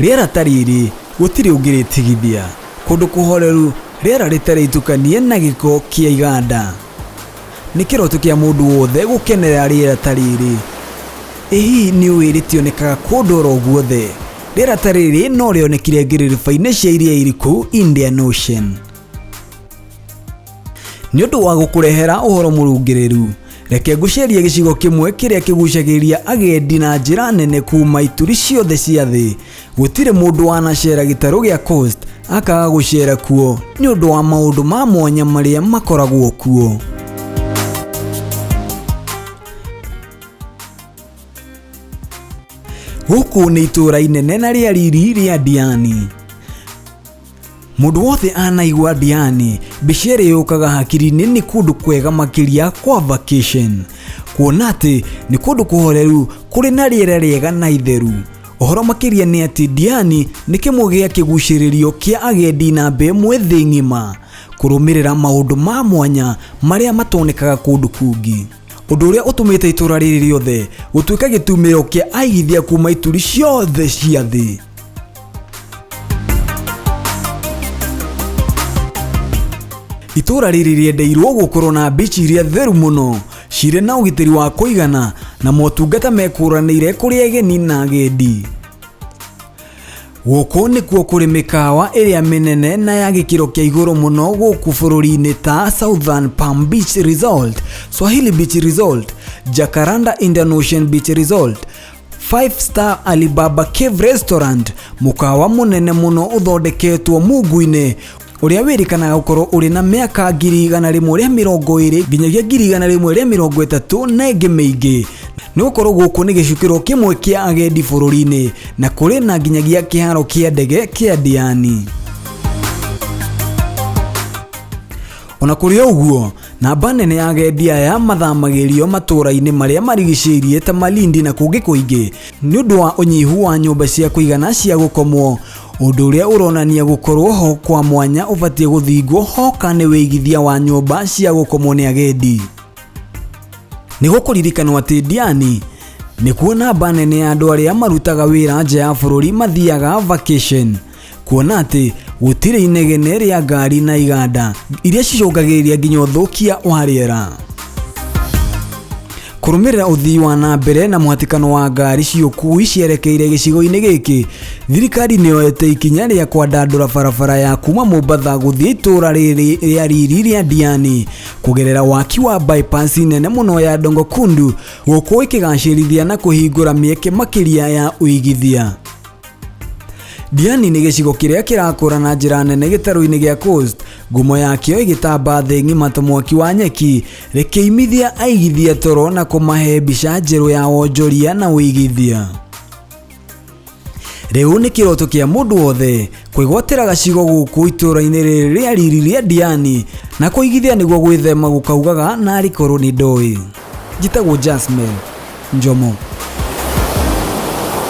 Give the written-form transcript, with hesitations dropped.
Rĩera ta rĩrĩ gũtirĩ ũngĩrĩtigithia. Kũndũ kũhoreru, rĩera rĩtarĩ itukanie na gĩko kĩa iganda. Nĩ kĩroto kĩa mũndũ wothe gũkenera rĩera ta rĩrĩ. Ĩ hihi nĩ ũĩ rĩtionekaga kũndũ oro guothe? Rĩera ta rĩrĩ no rĩonekire ngĩrĩrĩba-inĩ cia iria iriku Indian Ocean. Nĩ ũndũ wa gũkũrehera ũhoro mũrũngĩrĩru, reke ngũcerie gĩcigo kĩmwe kĩrĩa kĩgucagĩrĩria agendi na njĩra nene kuma ituri ciothe cia thĩ. Gũtirĩ mũndũ wanacera gĩtarũ gĩa Coast akaga gũcera kuo nĩ ũndũ wa maũndũ ma mwanya marĩa makoragwo kuo. Gũkũ nĩ itũũra inene na rĩa riri rĩa Diani. Mũndũ wothe anaigua Diani, mbica ĩrĩa yũkaga hakiri-inĩ nĩ kũndũ kwega makĩria kwa vacation. Kuona atĩ nĩ kũndũ kũhoreru, kũrĩ na rĩera rĩega na itheru. Ũhoro makĩria nĩ atĩ Diani nĩ kĩmwe gĩa kĩgucĩrĩrio kĩa agendi namba ĩmwe thĩ ng'ima, kũrũmĩrĩra maũndũ ma mwanya marĩa matonekaga kũndũ kũngĩ. Ũndũ ũrĩa ũtũmĩte itũra rĩrĩ rĩothe gũtuĩka gĩtumĩro kĩa aigithia kuma ituri ciothe cia thĩ. Itũra rĩrĩ rĩendeirwo gũkorwo na mbici iria theru mũno, cirĩ na ũgitĩri wa kũigana na motungata mekũranĩire kũrĩ ageni na agendi. Gũkũ nĩkuo kũrĩ mĩkawa ĩrĩa mĩnene na ya gĩkĩro kĩa igũrũ mũno gũkũ bũrũri-inĩ ta Southern Palm Beach Resort, Swahili Beach Resort, Jacaranda Indian Ocean Beach Resort, Five Star Alibaba Cave Restaurant, mũkawa mũnene mũno ũthondeketwo mungu-inĩ ũrĩa wĩrĩkanaga gũkorwo ũrĩ na mĩaka 120 nginyagia 130 na ĩngĩ mĩingĩ nĩ gũkorwo gũkũ nĩ gĩcukĩro kĩmwe kĩa agendi bũrũri-inĩ na kũrĩ na nginyagia kĩharo kĩa ndege kĩa Diani. Ona kũrĩ ũguo, namba nene ya agendi aya mathamagĩrio matũũra-inĩ marĩa marigicĩirie ta Malindi na kũngĩ kũingĩ nĩ ũndũ wa ũnyihu wa nyũmba cia kũigana cia gũkomwo, ũndũ ũrĩa ũronania gũkorwo ho kwa mwanya ũbatiĩ gũthingwo hoka nĩ wĩigithia wa nyũmba cia gũkomwo nĩ agendi. Nĩ gũkũririkanwo atĩ Diani nĩkuo namba nene ya andũ arĩa marutaga wĩra nja ya bũrũri mathiaga vacation. Kuona atĩ gũtirĩ inegene rĩa ngari na iganda iria cicũngagĩrĩria nginya ũthũkia wa rĩera. Kũrũmĩrĩra ũthii wa na mbere na mũhatĩkano wa ngari cia ũkuui cierekeire gĩcigo-inĩ gĩkĩ, thirikari nĩ yoete ikinya rĩa kwandandũra barabara ya kuma Mombatha gũthiĩ itũũra rĩrĩ rĩa riri rĩa Diani kũgerera waki wa bypass nene mũno ya Dongo Kundu, gũkũ ĩkĩgacĩrithia na kũhingũra mĩeke makĩria ya ũigithia. Diani nĩ gĩcigo kĩrĩa kĩrakũra na njĩra nene gĩtarũ-inĩ gĩa Coast, ngumo yakĩo ĩgĩtamba thĩ ng'ima ta mwaki wa nyeki, rĩkĩimithia aigithia toro na kũmahe mbica njerũ ya wonjoria na ũigithia. Rĩu nĩ kĩroto kĩa mũndũ wothe kwĩgwatĩra gacigo gũkũ itũũra-inĩ rĩrĩ rĩa riri rĩa Diani na kũigithia nĩguo gwĩthema gũkaugaga narĩ korwo nĩ ndoĩ. Njĩtagwo Jasmine Njomo.